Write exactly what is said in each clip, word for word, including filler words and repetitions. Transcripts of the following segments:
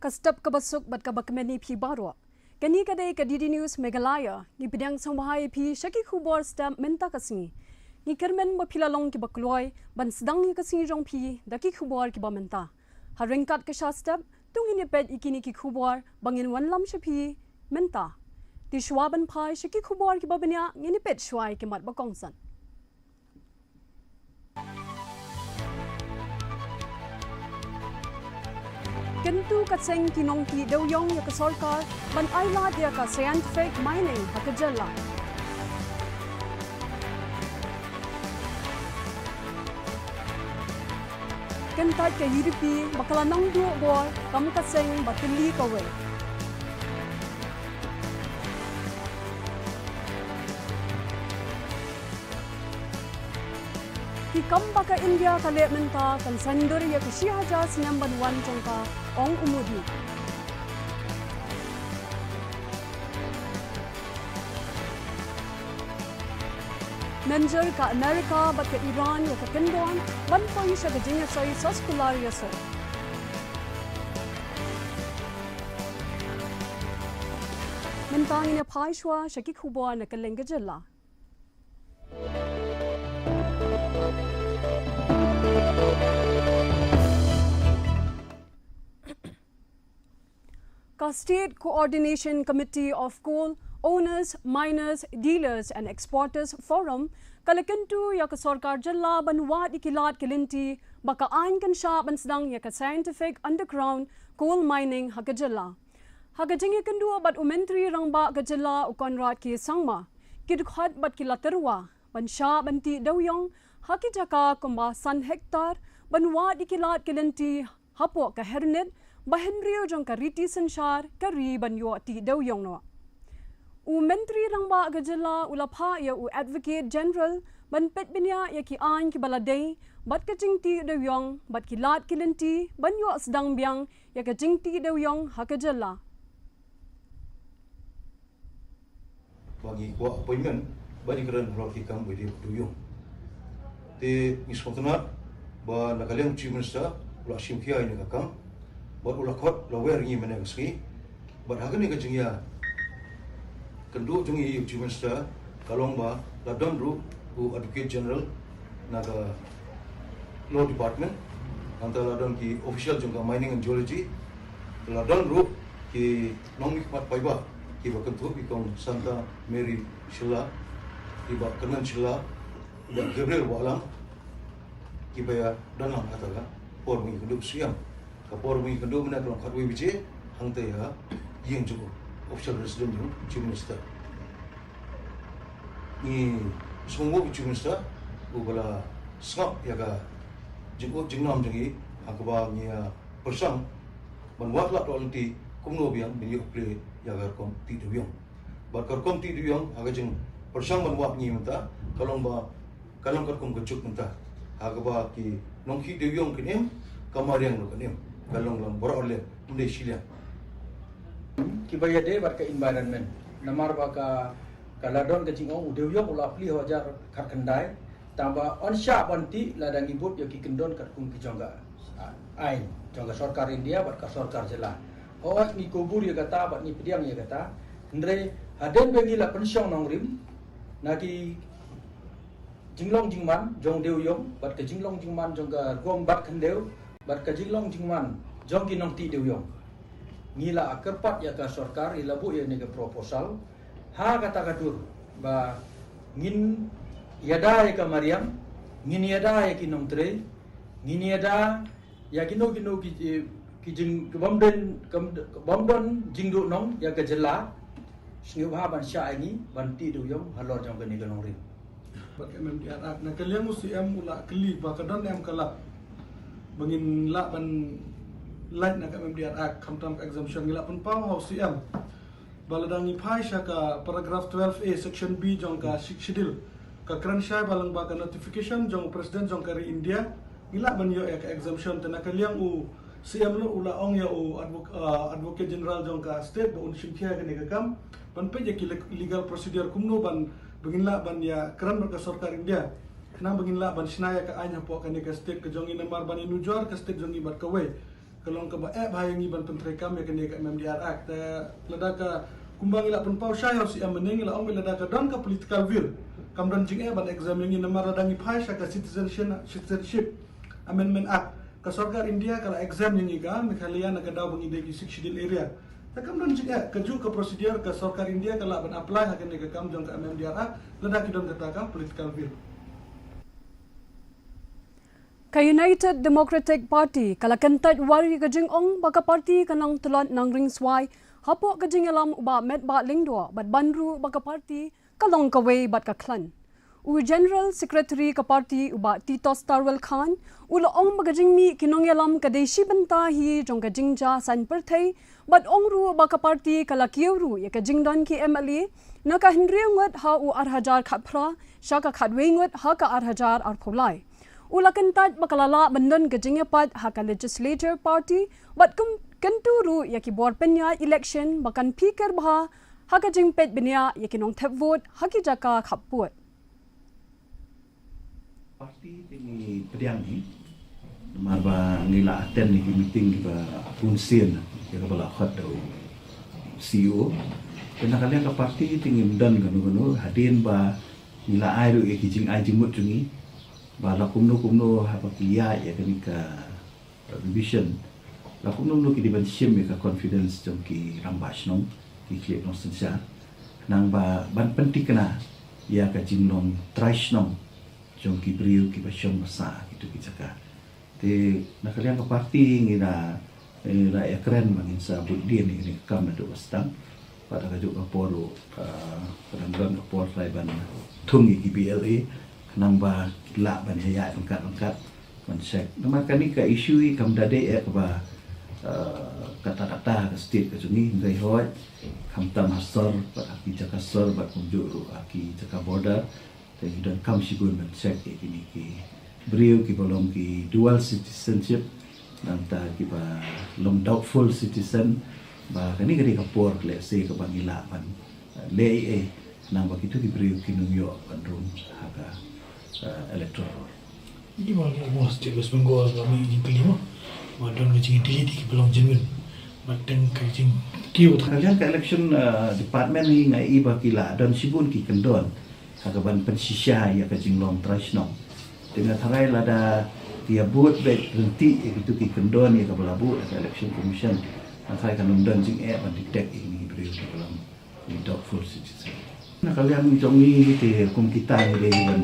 Ka step kaba suk bad kaba kmen ïa phi baroh. Kane ka dei ka D D News Meghalaya. Ngi pdiang sngewbha ïa phi sha ki khubor step mynta ka sngi. Ngi kyrmen ba phi la long kiba kloi ban sdang ïa ka sngi jong phi da ki khubor kiba mynta. Ha ryngkat ka sha step, to ngin ïa peit ïa kine ki khubor ba ngin wanlam sha phi mynta. Te shuwa ban phai sha ki khubor kiba bniah, ngin ïa peit shuwa ïa ki mat ba kongsan. Kyntu ka seng ki nongtih dewïong ïa ka sorkar ban ailad ïa ka scientific mining ha ka jylla. Kyntait ka U D P ba ka la nang duh bor kum ka seng ba tylli kawei. Ki kam ba ka India ka leh mynta kan saiñdur ïa ka shi hajar snem ban wan jong ka, ong u Modi. Mynjur ka Amerika bad ka Iran ïa ka kyndon ban poi sha ka jingïasoi soskular ïasor. Mynta ngin ïa phai shuwa sha ki khubor na kylleng ka jylla. Ka State Coordination Committee of Coal Owners, Miners, Dealers and Exporters Forum ka la kyntu ïa ka sorkar jylla ban wad ïa ki lad ki lynti ba ka aiñ kan shah ban sdang ïa ka scientific underground coal mining ha ka jylla. Ha ka jingïakynduh bad u Myntri Rangbah ka jylla u Conrad K Sangma, ki dkhot bad ki la tyrwa ban shah ban tih dewïong ha ki jaka kumba san hektar ban wad ïa ki lad ki lynti hapoh ka Hernit, ba hynriew jong ka riti synshar ka ri ban ïoh tih dewïong noh. U Myntri Rangbah ka jylla u la phah ïa u Advocate General ban peit bniah ïa ki aiñ kiba la dei bad ka jingtih dewïong bad ki lad ki lynti ban ïoh sdang biang ïa ka jingtih dewïong ha ka jylla. Ba ngi kwah appointment ba ngi kren halor ki kam ba ïadei bad dewïong. Te ngi sngewtynnat ba na ka liang u Chief Minister u la shim khia ïa kane ka kam bad u la khot la wer ïa ngi mynne ka sngi. Bad ha kane ka jingïakynduh jong ngi ïa u Chief Minister ka long ba la don ruh u Advocate General na ka Law Department, nangta la don ki official jong ka Mining and Geology, la don ruh ki nongmihkhmat paidbah kiba kynthup ïa i Kong Santa Mary Shylla, i Bah Kyrmen Shylla, i Bah Gabriel Wahlang, kiba ïadon lang ha kata ka por ba ngi kynduh sha u Siem. Ka por ba ngi kynduh mynne ka long khatwei baje hangta ha ïing jong u, official residence jong u Chief Minister. Ngi sngewbha ïa u Chief Minister uba la sngap ïa ka jingud jinglam jong ngi ha kaba ngi ïa pyrshang ban wad lad lynti kumno biang ban ïoh plie ïa ka rukom tih dewïong. Bad ka rukom tih dewïong ha ka jingpyrshang ban wad ngi mynta ka long ba ka long ka rukom ka juk mynta. Ha kaba ki nongtih dewïong kin im, ka mariang ruh kan im. Ka long lang baroh leh, ym dei shiliang. Kiba ïadei bad ka environment. Namar ba ka, ka la don ka jingong u dewïong u la plie hajar khatkhyndai. Tangba yn shah ban tih lada ngi bud ïa ki kyndon katkum ki jong ka, ah, aiñ jong ka sorkar India bad ka sorkar jylla. Hooid ngi kubur ïa kata bad ngi pdiang ïa kata. Hynrei hadien ba ngi la pynshong nongrim na ki jinglong jingman jong dewïong bad ka jinglong jingman jong ka rukom bat khyndew bad ka jinglong jingman jong ki nongtih dewïong, ngi la kyrpad ïa ka sorkar, ngi la buh ïa kane ka proposal ha kata ka dur ba ngin ïada ïa ka mariang, ngin ïada ïa ki nongtrei, ngin ïada ïa kino kino ki, ki jing, ki bym don, ki bym don jingduhnong ïa ka jylla, sngewbha ban shah ïa ngi ban tih dewïong halor jong kane ka nongrim. Bad ka M M D R Act, na ka liang u C M u la kylli ba ka don em ka lad ba ngin lah ban lait na ka M M D R Act, khamtam ka exemption. Ngi la pynpaw ha u C M ba lada ngi phai sha ka paragraph twelve A section B jong ka Sixth Schedule, ka kren shai ba lyngba ka notification jong u President jong ka ri India ngi lah ban ïoh ïa ka exemption. Te na ka liang u C M ruh u la ong ïa u advoc-, ah, Advocate General jong ka state ba un shim khia ïa kane ka kam ban peit ïa ki le-, legal procedure kumno ban, ba ngin lah ban ïakren bad ka sorkar India khnang ba ngin lah ban shna ïa ka aiñ hapoh kane ka state ka jong ngi, namar ban ïanujor ka state jong ngi bad kawei. Ka long kaba eh bha ïa ngi ban pyntreikam ïa kane ka M M D R Act. Te lada ka, kumba ngi la pynpaw shai ha u C M mynne, ngi la ong ba lada ka don ka political will, kam don jingeh ban exempt ïa ngi, namar lada ngi phai sha ka Citizenship, Citizenship Amendment Act, ka sorkar India ka la exempt ïa ngi ka Meghalaya na ka daw ba ngi dei ki Sixth Schedule area. Te kam don jingeh, kajuh ka procedure ka sorkar India ka lah ban apply ha kane ka kam jong ka M M D R Act, lada ki don kata ka political will. Ka United Democratic Party ka la kyntait war ïa ka jingong ba ka party ka nang tlot nang ringswai hapoh ka jingïalam u Bah Metbah Lyngdoh, bad ban ruh ba ka party ka long kawei bad ka klan. U General Secretary ka party u Bah Titos Tarwel Khan u la ong ba ka jingmih ki nongïalam ka dei shi bynta hi jong ka jingjia saiñ pyrthei, bad ong ruh ba ka party ka la kiew ruh ïa ka jingdon ki M L A na ka hynriew ngut ha u ar hajar khatphra sha ka khatwei ngut ha ka ar hajar arphew lai. U la kyntait ba ka la lah ban don ka jingïapait ha ka Legislature Party, bad kum kyntu ruh ïa ki bor pynïaid election ba kan phikir bha ha ka jingpeit bniah ïa ki nongthep vote ha ki jaka khappud. Party te ngi pdiang hi, namar ba ngi la attend ïa ki meeting kiba bun sien ïa kaba la khot da u C E O. Te na ka liang ka party te ngim don kano kano, hadien ba ngi la ai ruh ïa ki jingai jingmut jong ngi ba la kumno kumno haba ki ïaid ïa kane ka revision, la kumno kumno ki dei ban shim ïa ka confidence jong ki rangbah shnong, ki khlieh nongsynshar, khnang ba ban pynthikna ïa ka jinglong trai shnong jong ki briew kiba shong ba sah ha kito ki jaka. Te na ka liang ka party ngi la, ngi la ïakren ba ngin sa bud dien ïa kane ka kam naduh ba sdang. Bad ha kajuh ka por ruh, ah, ka dang don ka por trai ban thung ïa ki B L A khnang ba ki lah ban ïaid ryngkat ryngkat ban check. Namar kane ka issue hi kam da dei eh kaba, ah, katta katta ha ka state ka jong ngi, hynrei hooid khamtam ha sor bad ha ki jaka sor bad kumjuh ruh ha ki jaka border. Te ngi donkam shibun ban check ïa kine ki briew kiba long ki dual citizenship, nangta kiba long doubtful citizen, ba kane ka dei ka por lehse kaba ngi lah ban, eh, leh ei ei khnang ba kito ki briew kin ym ïoh ban rung ha ka, eh, electoral roll. Ngi ma ngi ma state West Bengal ba ngi jingkylli ma, ma don ka jingkylli dei kiba long genuine. Ba teng ka jingkiew. Ka liang ka election, eh, department hi nga i ba ki la don shibun ki kyndon ha kaban pynshisha ïa ka jinglong trai shnong. Te nga tharai lada ki ïa bud beit ryntih ïa kito ki kyndon ïa kaba la buh da ka Election Commission, nga tharai kan ym don jingeh ban detect ïa kine ki briew kiba long ki doubtful citizen. Na ka liang jong ngi te kum kita ngi dei ban,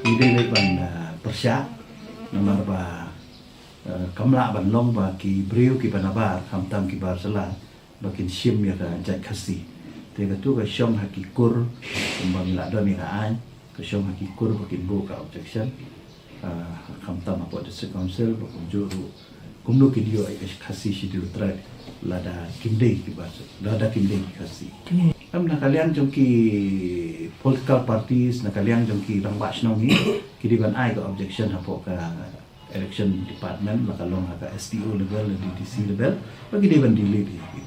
ngi dei leit ban, ah, pyrshah namar ba, ah, kam lah ban long ba ki briew kiba nabar, khamtam ki bar jylla, ba kin shim ïa ka jait Khasi. Te kato ka shong ha ki kur, kumba ngi la don ïa ka aiñ, ka shong ha ki kur ba kin buh ka objection, ah, khamtam hapoh District Council, ba kumjuh ruh kumno kin ïoh ïa ka Khasi Scheduled Tribe lada kim dei ki bar, lada kim dei ki Khasi. Em, na ka liang jong ki political parties, na ka liang jong ki rangbah shnong hi, ki dei ban ai ka objection hapoh ka Election Department, la ka long ha ka S D O level, D D C level, ba ki dei ban delete hi.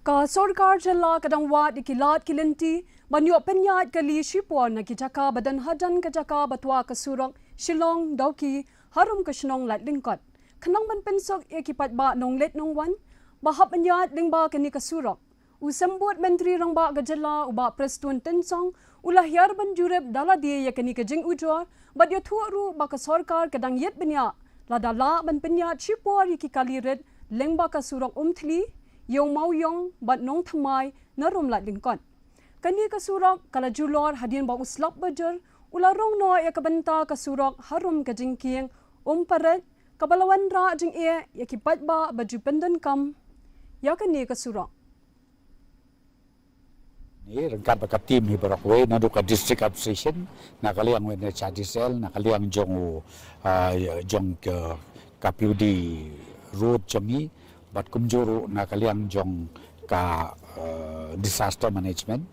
Ka sorkar jylla ka dang wad ïa ki lad ki lynti ban ïoh pynïaid kali shipor na ki jaka ba don hajan ka jaka ba twa ka surok Shillong Dawki harum ka shnong Laitlyngkot, khnang ban pynsuk ïa ki paidbah nongleit nongwan ba hap pynïaid lyngba kane ka surok. U Symbud Myntri Rangbah ka jylla u Bah Prestone Tynsong u la hiar ban jurip da lade ïa kane ka jingujor, bad ïathuh ruh ba ka sorkar ka dang ïit bniah lada lah ban pynïaid shipor ïa ki kali rit lyngba ka surok Umthli, Ïew Mawïong bad Nongthymmai na Rum Laitlyngkot. Kane ka surok ka la julor hadien ba u slap bajur u la rong noh ïa ka bynta ka surok harum ka jingkieng Umparit, kaba la wanrah jingeh ïa ki paidbah ba ju pyndonkam ïa kane ka surok. Ni ryngkat bad ka team hi baroh kawei naduh ka District Administration, na ka liang u N H I D C L, na ka liang jong u, ah, jong ka, ka P U D road jong ngi, bad kumjuh ruh na ka liang jong ka, ah, disaster management.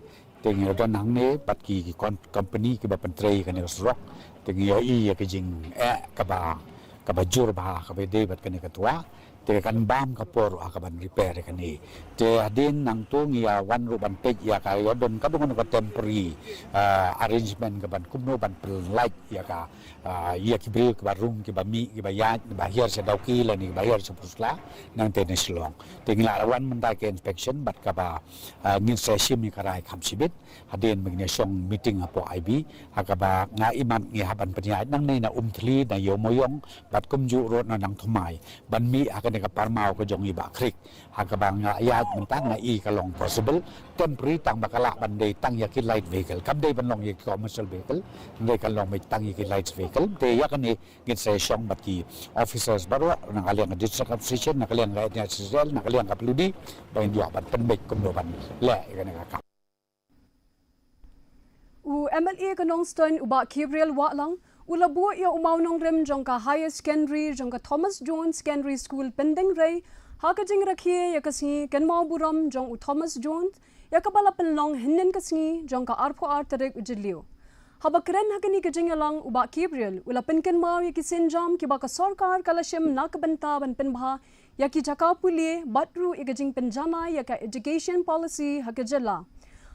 Te ngi la don hangne bad ki, ki kon-, company kiba pyntrei kane ka surok. Te ngi ïohi ïa ka jingeh kaba, kaba jur bha kaba dei bad kane ka twa. Te kan bam ka por ha ka ban repair ïa kane. Te hadien nangto ngi ïa wan ruh ban peit ïa ka ïoh don ka don ka temporary, ah, arrangement ka ban kumno ban pynlait ïa ka, ah, ïa ki briew kiba rung kiba mih kiba ïaid kiba hiar sha Dawki lane kiba hiar sha Pyrshah nangta na Shillong. Te ngi la wan mynta ka inspection bad kaba, ah, ngin sa shim ïa ka rai kham shibit. Hadien ba ngin ïa shong meeting hapoh I B ha kaba nga imat ngi hap ban pynïaid nangne na Umthli na Ïewmoyong bad kumjuh ruh na Nangthymmai ban mih ha kane ka parmaw ka jong i Bah Creek. Ha kaba nga ïaid mynta nga i ka long possible temporary tang ba ka lah ban dei tang ïa ki light vehicle, kam dei ban long ïa ki commercial vehicle, dei kan long mih tang ïa ki light vehicle. Te ïa kane ngin sa ïa shong bad ki officers baroh na ka liang ka district administration, na ka liang ka N S S L, na ka liang ka phludi ba ngin ïoh ban pynbeit kumno ban leh ïa kane ka kam. U M L A ka Nongstoiñ u Bah Gabriel Wahlang u la buh ïa u mawnongrim jong ka Higher Secondary jong ka Thomas Jones Secondary School Pyndengrei ha ka jingrakhe ïa ka sngi kynmaw burom jong u Thomas Jones ïa kaba la pynlong hynnin ka sngi jong ka arphew ar tarik u Jylliew. Haba kren ha kane ka jingïalang u Bah Gabriel u la pynkynmaw ïa ki sienjam kiba ka sorkar ka la shim na ka bynta ban pynbha ïa ki jaka pule bad ruh ïa ka jingpynjanai ïa ka education policy ha ka jylla.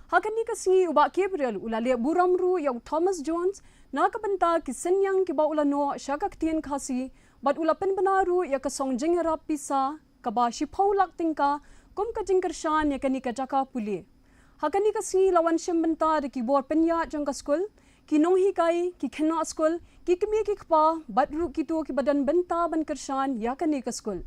Ha kane ka sngi u Bah Gabriel u la leh burom ruh ïa u Thomas Jones na ka bynta ki synñiang kiba u la noh sha ka ktien Khasi bad u la pynbna ruh ïa ka song jingïarap pisa kaba shiphew lak tyngka kum ka jingkyrshan ïa kane ka jaka pule. Ha kane ka sngi la wan shim bynta da ki bor pynïaid jong ka skul, ki nonghikai, ki khynnah skul, ki kmie ki kpa bad ruh kito kiba don bynta ban kyrshan ïa kane ka skul.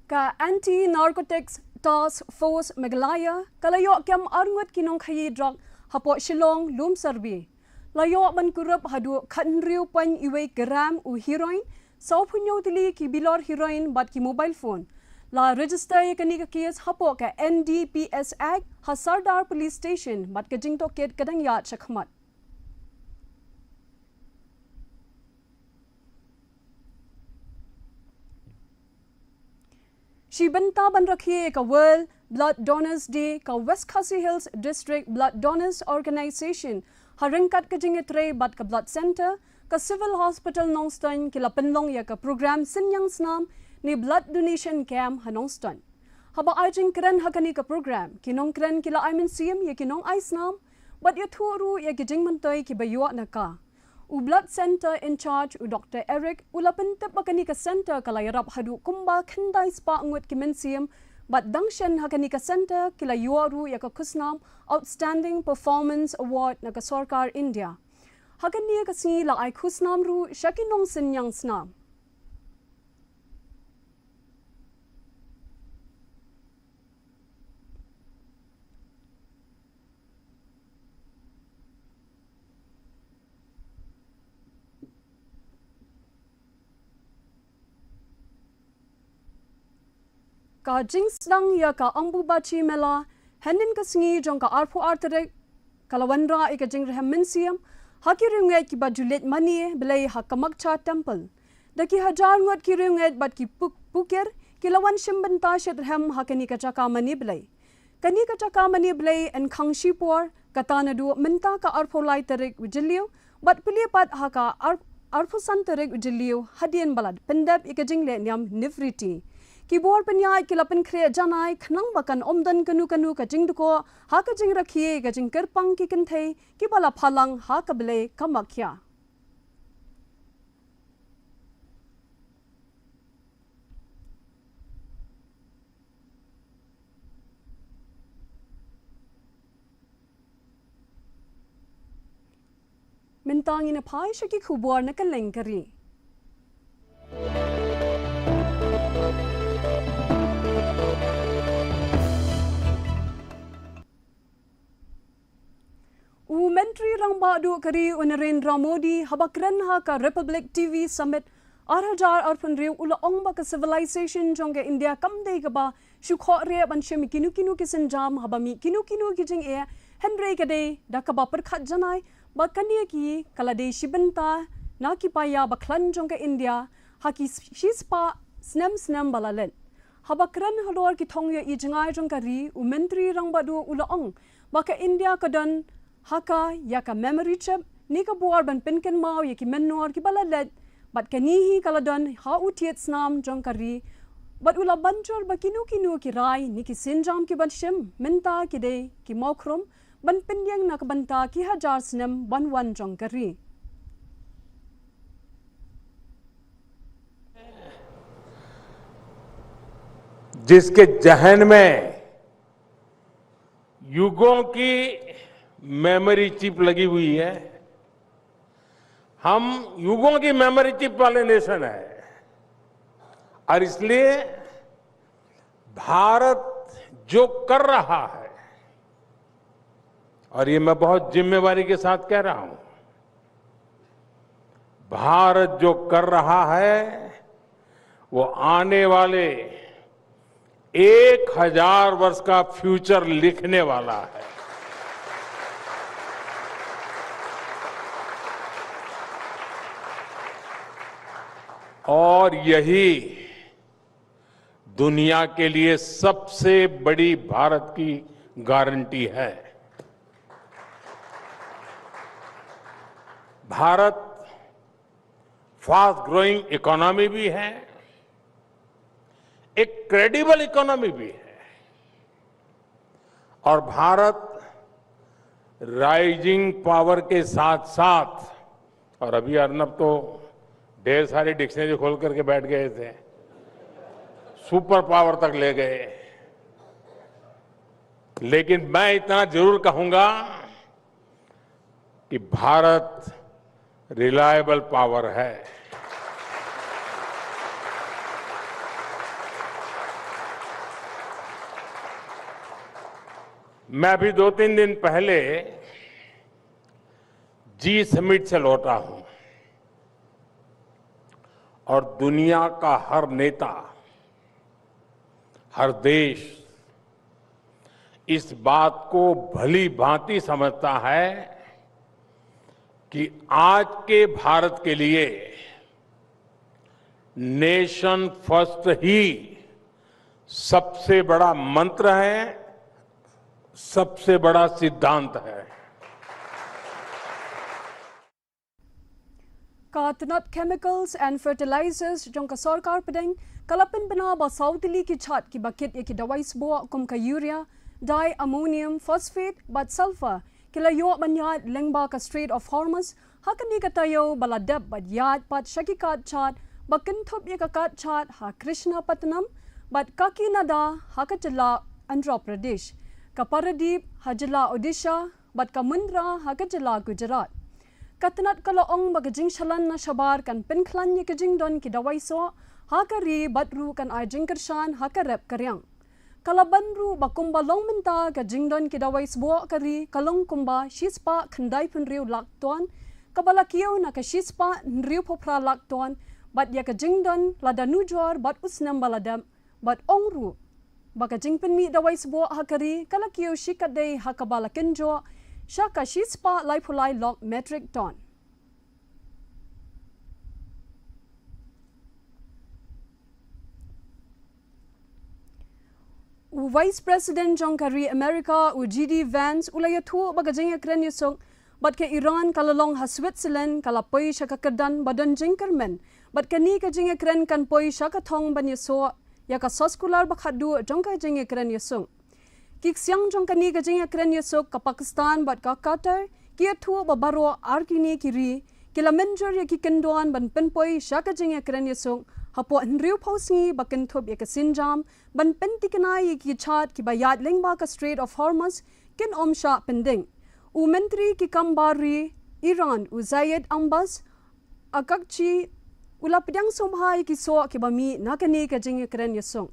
Ka Anti Narcotics Task Force Meghalaya ka la ïoh kem arngut ki nongkhaïi drug hapoh Shillong Lumsarbi. La ïoh ban kurup haduh khathynriew point wei gram u heroin, sawphew hynñiew tylli ki bilor heroin bad ki mobile phone. La register ïa kane ka case hapoh ka N D P S Act ha Sardar Police Station bad ka jingtohkit ka dang ïaid shakhmat. Shi bynta ban rakhe ïa ka World Blood Donors Day, ka West Khasi Hills District Blood Donors Organization ha ryngkat ka jingïatrei bad ka Blood Centre, ka Civil Hospital Nongstoiñ ki la pynlong ïa ka program synñiang snam ne blood donation camp ha Nongstoiñ. Haba ai jingkren ha kane ka program, ki nongkren ki la ai mynsiem ïa ki nongai snam bad ïathuh ruh ïa ki jingmyntoi kiba ïoh na ka. U Blood Centre in charge u Doctor Eric u la pyntip ba kane ka centre ka la ïarap haduh kumba khyndai spah ngut ki mynsiem bad dang shen ha kane ka centre ki la ïoh ruh ïa ka khusnam Outstanding Performance Award na ka sorkar India. Ha kane ka sngi la ai khusnam ruh sha ki nongsynñiang snam. Ka jingsdang ïa ka Ambubachi Mela hynnin ka sngi jong ka arphew ar tarik ka la wanrah ïa ka jingrhem mynsiem ha ki riewngeit kiba ju leit mane Blei ha Kamakhya Temple. Da ki hajar ngut ki riewngeit bad ki puk-, pukir ki la wan shim bynta shitrhem ha kane ka jaka mane Blei. Kane ka jaka mane Blei yn khang shipor, kata naduh mynta ka arphew lai tarik u Jylliew bad plie pat ha ka ar-, arphew san tarik u Jylliew hadien ba la pyndep ïa ka jingleh niam Nivriti. Ki bor pynïaid ki la pynkhreh janai khnang ba kan ym don kano kano ka jingdkhoh ha ka jingrakhe ïa ka jingkyrpang ki kynthei kiba la phalang ha ka Blei Kamakhya. Mynta ngin ïa phai sha ki khubor na kylleng ka ri. U Myntri Rangbah Duh ka ri u Narendra Modi haba kren ha ka Republic T V Summit ar hajar arphew hynriew u la ong ba ka civilization jong ka India kam dei kaba shu khohrieh ban shim kino kino ki sienjam haba mih kino kino ki jingeh, hynrei ka dei da kaba pyrkhat janai ba kane ka la dei shi bynta na ki paia ba khlaiñ jong ka India ha ki shispah snem snem ba la leit. Haba kren halor ki thong ïohi jngai jong ka ri, u Myntri Rangbah Duh u la ong ba ka India ka don ha ka ïa ka memory chip, Kane ka bor ban pynkynmaw ïa ki mynnor kiba la leit, bad kane hi ka la don ha u thied snam jong ka ri, bad u la ban jur ba kino kino ki rai ne ki sienjam kiban shim mynta ki dei ki mawkhrum ban pynïeng na ka bynta ki hajar snem ban wan jong ka ri. जिसके जहन में युगों की मेमोरी चिप लगी हुई है। हम युगों की मेमोरी चिप वाले नेशन है, और इसलिए भारत जो कर रहा है, और ये मैं बहुत जिम्मेवारी के साथ कह रहा हूं, भारत जो कर रहा है, वो आने वाले एक हजार वर्ष का फ्यूचर लिखने वाला है। और यही दुनिया के लिए सबसे बड़ी भारत की गारंटी है। भारत फास्ट ग्रोइंग इकोनॉमी भी है, एक क्रेडिबल इकोनॉमी भी है, और भारत राइजिंग पावर के साथ साथ, और अभी अर्नब तो ढेर सारी डिक्शनरी खोल करके बैठ गए थे, सुपर पावर तक ले गए। लेकिन मैं इतना जरूर कहूंगा कि भारत रिलायबल पावर है। मैं अभी दो तीन दिन पहले जी समिट से लौटा हूं, और दुनिया का हर नेता, हर देश इस बात को भली भांति समझता है कि आज के भारत के लिए नेशन फर्स्ट ही सबसे बड़ा मंत्र है, सबसे बड़ा सिद्धांत है। Ka tnat Chemicals and Fertilizers jong ka sorkar pdeng ka la pynbna ba saw tylli ki jait kiba kit ïa ki dawai sboh kum ka urea, diammonium phosphate bad sulphur ki la ïoh ban ïaid lyngba ka Strait of Hormuz ha kane ka taïew ba la dep, bad ïaid pat sha ki kad jait ba kynthup ïa ka kad jait ha Krishnapatnam bad Kakinada ha ka jylla Andhra Pradesh, ka Paradip ha jylla Odisha bad ka Mundra ha ka jylla Gujarat. Ka tnat ka la ong ba ka jingshalan na shabar kan pynkhlaiñ ïa ka jingdon ki dawai sboh ha ka ri bad ruh kan ai jingkyrshan ha ka rep ka riang. Ka la ban ruh ba kumba long mynta ka jingdon ki dawai sboh ka ri ka long kumba shispah khyndai phew hynriew lak ton, kaba la kiew na ka shispah hynriew phew phra lak ton, bad ïa ka jingdon lada nujor bad u snem ba la dep, bad ong ruh ba ka jingpynmih dawai sboh ha ka ri ka la kiew shikatdei ha kaba la kynjoh sha ka shispah laiphew lai lak metric ton. U Vice President jong ka ri America, u J D Vance, u la ïathuh ba ka jingïakren ïasuk bad ka Iran ka la long ha Switzerland, ka la poi sha ka kyrdan ba don jingkyrmen, bad kane ka jingïakren kan poi sha ka thong ban ïasoh ïa ka soskular ba khatduh jong ka jingïakren ïasuk. Ki ksiang jong kane ka jingïakren ïasuk, ka Pakistan bad ka Qatar, ki ïathuh ba baroh ar kine ki ri ki la mynjur ïa ki kyndon ban pynpoi sha ka jingïakren ïasuk hapoh hynriew phew sngi ba kynthup ïa ka sienjam ban pynthikna ïa ki jait kiba ïaid lyngba ka Strait of Hormuz kin ym shah pyndeng. U Myntri ki kam bar ri Iran, u Zayed Abbas Araghchi, u la pdiang sngewbha ïa ki soh kiba mih na kane ka jingïakren ïasuk.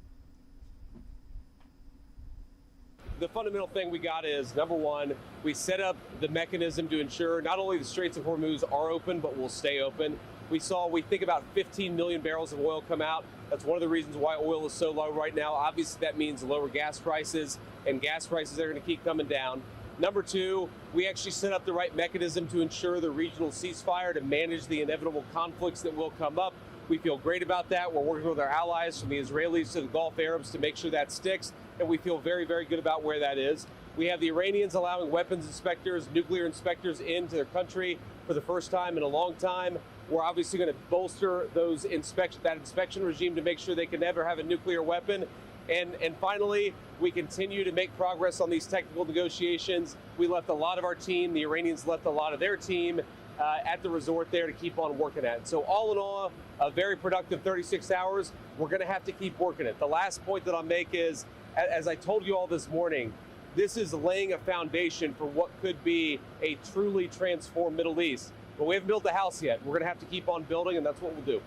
The fundamental thing we got is, number one, we set up the mechanism to ensure not only the Straits of Hormuz are open, but will stay open. We saw, we think, about fifteen million barrels of oil come out. That's one of the reasons why oil is so low right now. Obviously, that means lower gas prices, and gas prices are going to keep coming down. Number two, we actually set up the right mechanism to ensure the regional ceasefire to manage the inevitable conflicts that will come up. We feel great about that. We're working with our allies, from the Israelis to the Gulf Arabs, to make sure that sticks, and we feel very, very good about where that is. We have the Iranians allowing weapons inspectors, nuclear inspectors into their country for the first time in a long time. We're obviously going to bolster those inspection that inspection regime to make sure they can never have a nuclear weapon. And and finally, we continue to make progress on these technical negotiations. We left a lot of our team. The Iranians left a lot of their team uh, at the resort there to keep on working at. So all in all, a very productive thirty-six hours. We're going to have to keep working it. The last point that I'll make is, as I told you all this morning, this is laying a foundation for what could be a truly transformed Middle East. But we haven't built the house yet. We're going to have to keep on building, and that's what we'll do.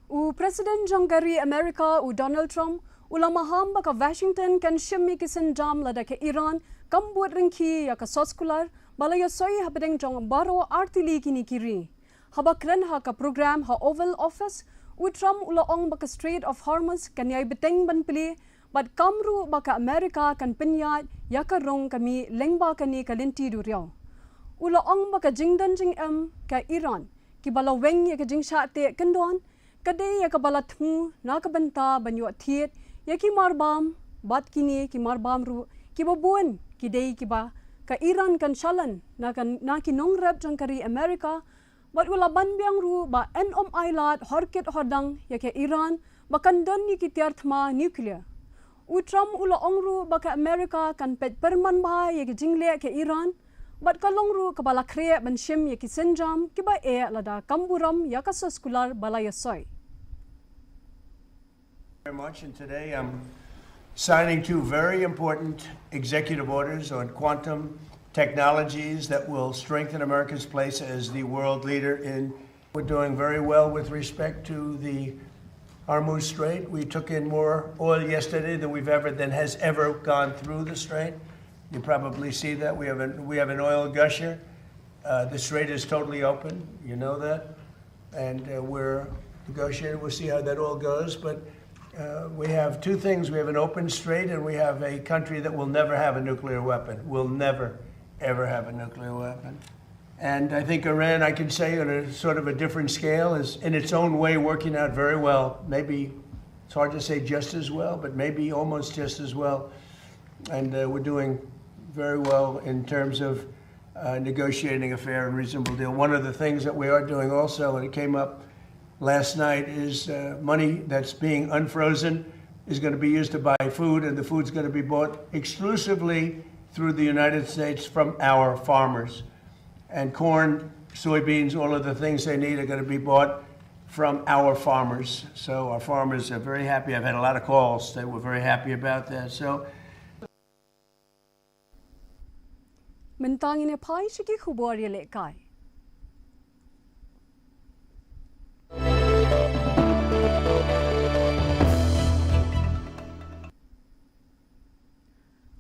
U President jong ka ri America u Donald Trump u la maham ba ka Washington kan shim ïa ki sienjam lada ka Iran kam bud ryngki ïa ka soskular ba la ïohsoi hapdeng jong baroh artylli kine ki ri. Haba kren ha ka program ha Oval Office, u Trump u la ong ba ka Strait of Hormuz kan ïai bteng ban plie bad kam ruh ba ka America kan pynïaid ïa ka rong ka mih lyngba kane ka lynti duriaw. U la ong ba ka jingdon jingem ka Iran kiba la weng ïa ka jingshah teh kyndon ka dei ïa kaba la thmu na ka bynta ban ïoh thied ïa ki marbam bad kine ki marbam ruh kiba bun ki dei kiba ka Iran kan shalan na ka na ki nongrep jong ka ri America bad u la ban biang ruh ba yn ym ailad horkit hordang ïa ka Iran ba kan don ïa ki tiar thma nuclear. U Trump u la ong ruh ba ka America kan peit pyrman bha ïa ka jingleh ka Iran bad ka long ruh kaba la khreh ban shim ïa ki sienjam kiba eh lada kam burom ïa ka soskular ba la ïohsoi. Very much, and today I'm signing two very important executive orders on quantum technologies that will strengthen America's place as the world leader in. We're doing very well with respect to the Hormuz Strait. We took in more oil yesterday than we've ever, than has ever gone through the strait. You probably see that we have an we have an oil gusher. Uh, the strait is totally open. You know that, and uh, we're negotiating. We'll see how that all goes. But uh, we have two things. We have an open strait, and we have a country that will never have a nuclear weapon. Will never, ever have a nuclear weapon. And I think Iran, I can say on a sort of a different scale, is in its own way working out very well. Maybe it's hard to say just as well, but maybe almost just as well. And uh, we're doing very well in terms of uh, negotiating a fair and reasonable deal. One of the things that we are doing also, and it came up last night, is uh, money that's being unfrozen is going to be used to buy food, and the food's going to be bought exclusively through the United States from our farmers. And corn, soybeans, all of the things they need are going to be bought from our farmers. So our farmers are very happy. I've had a lot of calls. They were very happy about that. So Mynta ngin ïa phai sha ki khubor ïalehkai.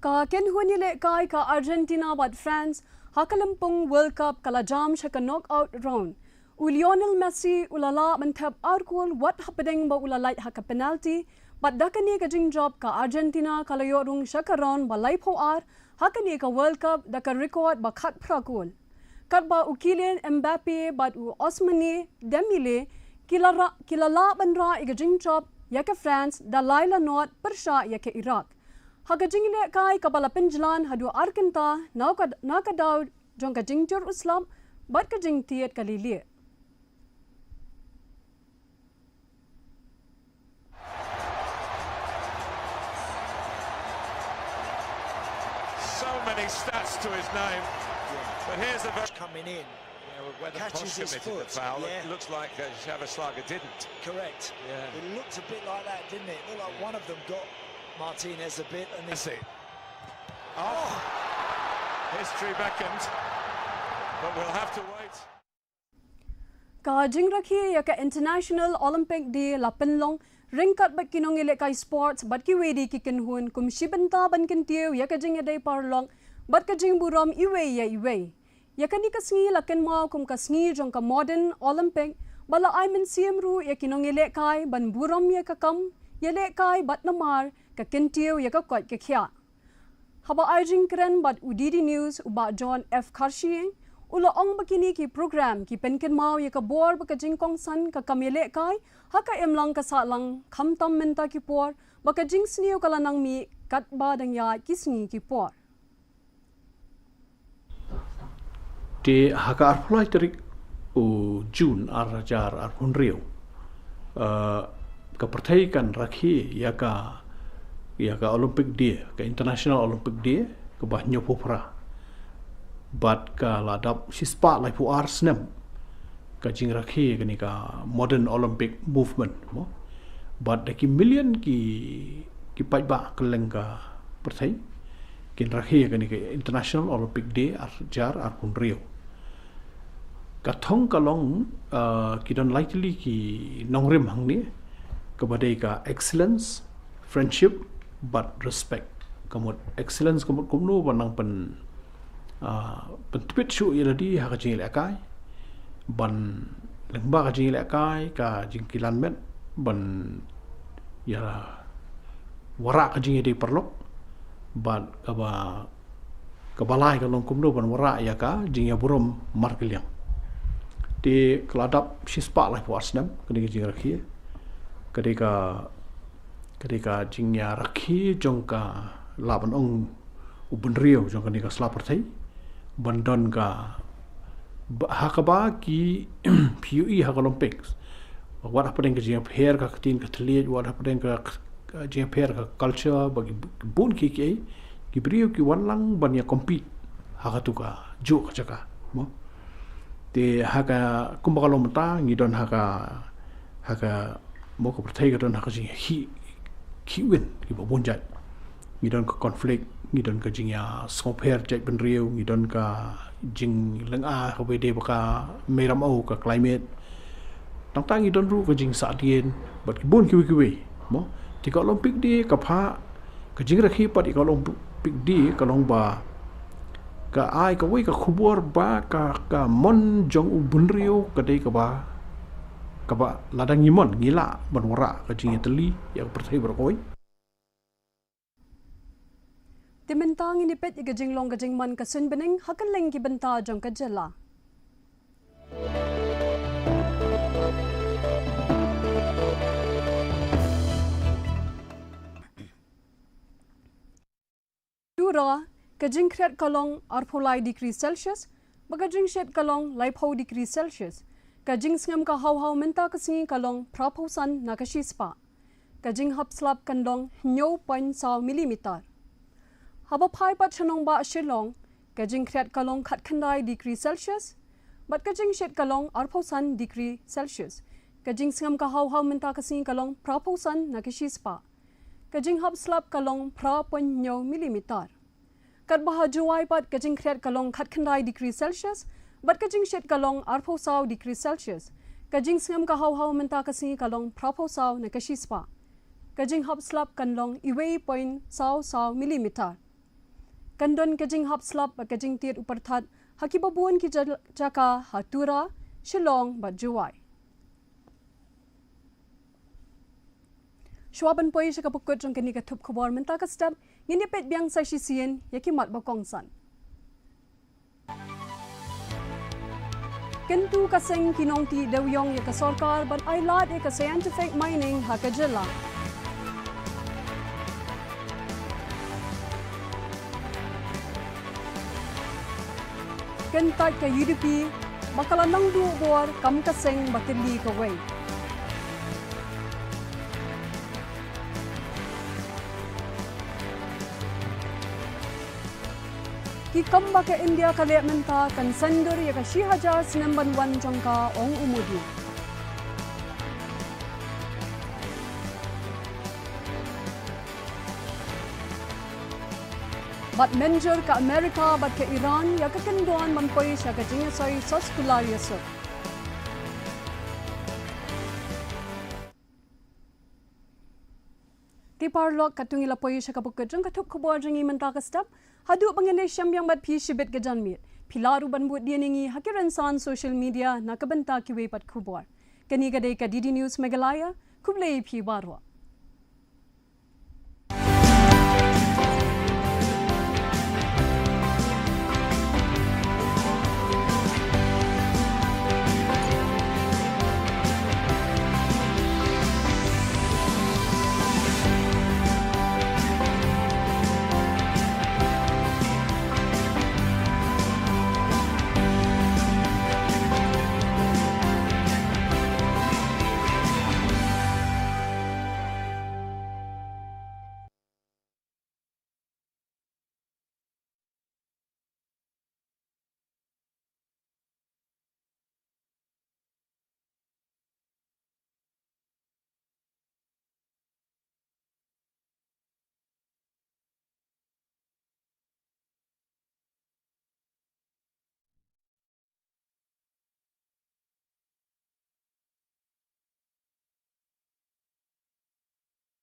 Ka kynhun ïalehkai ka Argentina bad France ha ka lympung World Cup ka la jam sha ka knockout round. U Lionel Messi u la lah ban thep ar kol wat hapdeng ba u la lait ha ka penalty, bad da kane ka jingjop ka Argentina ka la ïoh rung sha ka round ba laiphew ar ha kane ka World Cup da ka record ba khatphra kol. Katba u Kylian Mbappe bad u Ousmane Dembele ki la rah, ki la lah ban rah ïa ka jingjop ïa ka France da lai la nod pyrshah ïa ka Iraq. Ha ka jingïalehkai kaba la pynjlan haduh ar kynta na ka, na ka daw jong ka jingjur u slap bad ka jingtied ka lili. So many stats to his name, but here's a very coming in. Yeah, well, whether Posh committed the foul, yeah. It looks like uh, Xhava Slager didn't. Correct. Yeah. It looked a bit like that, didn't it? It looked like yeah. One of them got Martinez a bit, and this. Oh, history beckoned, but we'll have to wait. Ka jingrakhe ïa ka International Olympic Day la pynlong ryngkat bad ki nongïalehkai sports bad kiwei de ki kynhun kum shi bynta ban kyntiew ïa ka jingïadei paralok bad ka jingburom iwei ïa iwei. Ïa kane ka sngi la kynmaw kum ka sngi jong ka Modern Olympic ba la ai mynsiem ruh ïa ki nongïalehkai ban burom ïa ka kam ïalehkai bad namar ka kyntiew ïa ka koit ka khiah. Haba ai jingkren bad u D D News u Bah John F Kharshiing u la ong ba kine ki program ki pynkynmaw ïa ka bor ba ka jingkongsan ka kam ïalehkai ha ka imlang ka sahlang khamtam mynta ki por ba ka jingsniew ka la nang mih katba dang ïaid ki sngi ki por. Te ha ka arphew lai tarik u Jun ar hajar arphew hynriew, eh, ka pyrthei kan rakhe ïa ka, ïa ka Olympic Day, ka International Olympic Day, kaba hynñiewphew phra. Bad ka la dap shispah laiphew ar snem ka jingrakhe kane ka modern Olympic movement, mo. Bad da ki million ki, ki paidbah kylleng ka pyrthei kin rakhe kane ka International Olympic Day ar hajar arphew hynriew. Ka thong ka long, uh, ki don lai tylli ki nongrim hangne, kaba dei ka excellence, friendship, bad respect. Ka mut excellence ka mut kumno ban nang pyn, uh, pyntbit shuh ïa lade ha ka jingïalehkai, ban lyngba ka jingïalehkai, ka jingkylliang met, ban ïa wanrah ka jingïadei paralok, bad kaba, kaba lai ka long kumno ban wanrah ïa ka jingïaburom markylliang. Te ka la dap shispah laiphew ar snem kane ka jingrakhe. Ka dei ka, ka dei ka jingïarakhe jong ka, lah ban ong, u bynriew jong kane ka sla pyrthei, ban don ka, ba, ha kaba ki phi ïohi ha ka Olympics, wat hapdeng ka jingïapher ka ktien ka thylliej, wat hapdeng ka, ka jingïapher ka culture, ba ki bun ki, ki, ki briew ki wan lang ban ïa compete ha katu ka juh ka jaka, mo. Te ha ka, kumba ka long mynta, ngi don ha ka, ha ka, mo, ka pyrthei ka don ha ka jingkhih, khih win kiba bun jait. Ngi don ka conflict, ngi don ka jingïasngewpher jait bynriew, ngi don ka jinglynga kaba ïadei bad ka mei ramew, ka climate. Tang tang ngi don ruh ka jingsahdien bad ki bun kiwei kiwei, mo. Te ka Olympic Day ka phah, ka jingrakhe pat ïa ka Olympic Day ka long ba ka ai kawei ka khubor ba ka, ka mon jong u bynriew ka dei kaba, kaba lada ngi mon ngi lah ban wanrah ka jingïatylli ïa ka pyrthei baroh kawei. Te mynta ngin ïa peit ïa ka jinglong ka jingman ka suiñ bneng ha kylleng ki bynta jong ka jylla. Tura, ka jingkhriat ka long arphew lai degree Celsius, bad ka jingshit ka long laiphew degree Celsius. Ka jingsngem ka haw haw mynta ka sngi ka long phraphew san na ka shispah. Ka jinghap slap kan long hynñiew point saw millimeter. Haba phai pat sha nongbah Shillong, ka jingkhriat ka long khatkhyndai degree Celsius, bad ka jingshit ka long arphew san degree Celsius. Ka jingsngem ka haw haw mynta ka sngi ka long phraphew san na ka shispah. Ka jinghap slap ka long phra point hynñiew millimeter. Katba ha Jowai pat ka jingkhriat ka long khatkhyndai degree Celsius, bad ka jingshit ka long arphew saw degree Celsius. Ka jingsngem ka haw haw mynta ka sngi ka long phraphew saw na ka shispah. Ka jinghap slap kan long iwei point saw saw millimeter. Kan don ka jinghap slap bad ka jingtied u pyrthat ha kiba bun ki ja-, jaka ha Tura, Shillong bad Jowai. Shuwa ban poi sha kaba kut jong kane ka thup khubor mynta ka step, ngin ïa peit biang sa shisien ïa ki mat ba kongsan. Kyntu ka seng ki nongtih dewiong ïa ka sorkar ban ailad ïa ka scientific mining ha ka jylla. Kyntait ka U D P ba ka la nang duh bor kam ka seng ba tylli kawei. Ki kam ba ka India ka leh mynta kan saiñdur ïa ka shi hajar snem ban wan jong ka, ong u Modi. Bad mynjur ka Amerika bad ka Iran ïa ka kyndon ban poi sha ka jingïasoi soskular ïasuk. Te paralok, katto ngi la poi sha kaba kut jong ka thup khubor jong ngi mynta ka step. Haduh ba ngin ïashem biang bad phi shibit ka janmiet, phi lah ruh ban bud dien ïa ngi ha ki rynsan social media na ka bynta kiwei pat khubor. Kane ka dei ka D D News Meghalaya. Khublei ïa phi baroh.